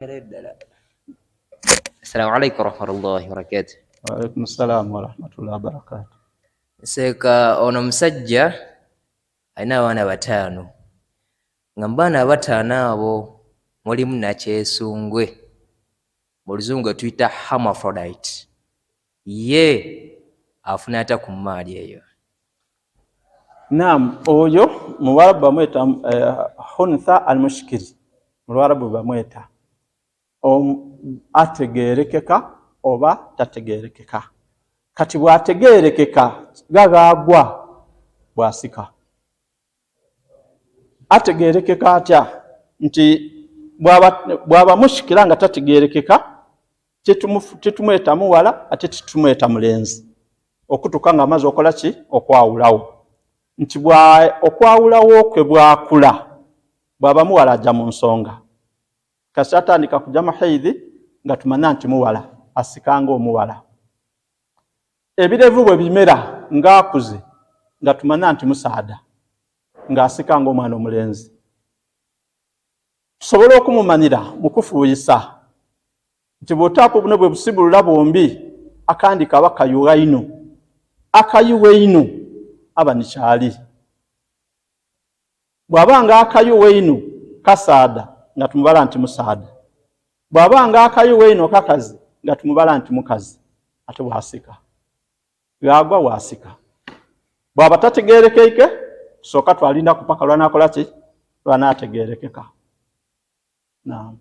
Ddala. Assalamu alaikum warahmatullahi wabarakatuh. Waalaikum salaamu warahmatullahi wabarakatuh. Seeka, ono omusajja alina abaana bataano, nga mu baana abataano abo mulimu nakyesungwe, mu Luzungu gwe tuyita hermaphrodite. Ye afuna atya ku mmaali eyo? Naam, oyo mu Luwarabu bamweta khuntha almushkiri, mu Luwarabu bamweta ategeerekeka oba tategeerekeka. Kati bw'ategeerekeka gagagwa bw'asika. Ategeerekeka atya? Nti bw'aba mushikira nga tategeerekeka, titumweta muwala ate titumweta mulenzi, okutuka nga amaze okola ki? Okwawulawo. Nti okwawulawo kwe bwakula, bw'aba muwala ajja mu nsonga. Kasi atandika kujja mu haidhi nga tumanya nti muwala, asikanga omuwala. Ebirevu bwe bimera ng'akuze nga tumanya nti musaada, ng'asika ng'omwana omulenzi. Tusobola okumumanyira mu kufuuyisa nti bw'otaako buno bwe busibulula bwombi, akandi kaba kayuwa ino, akayuwa ino aba nikyali. Bw'aba nga akayuwa ino kasaada nga tumubala nti musaada, bw'aba nga akayuwa ino kakazi nga tumubala nti mukazi. Ate bw'asika gagwa waasika. Bw'aba tategeerekeike, tusooka twalinda kupaka lwanaakola ki? Lwanaategeerekeka. Naam.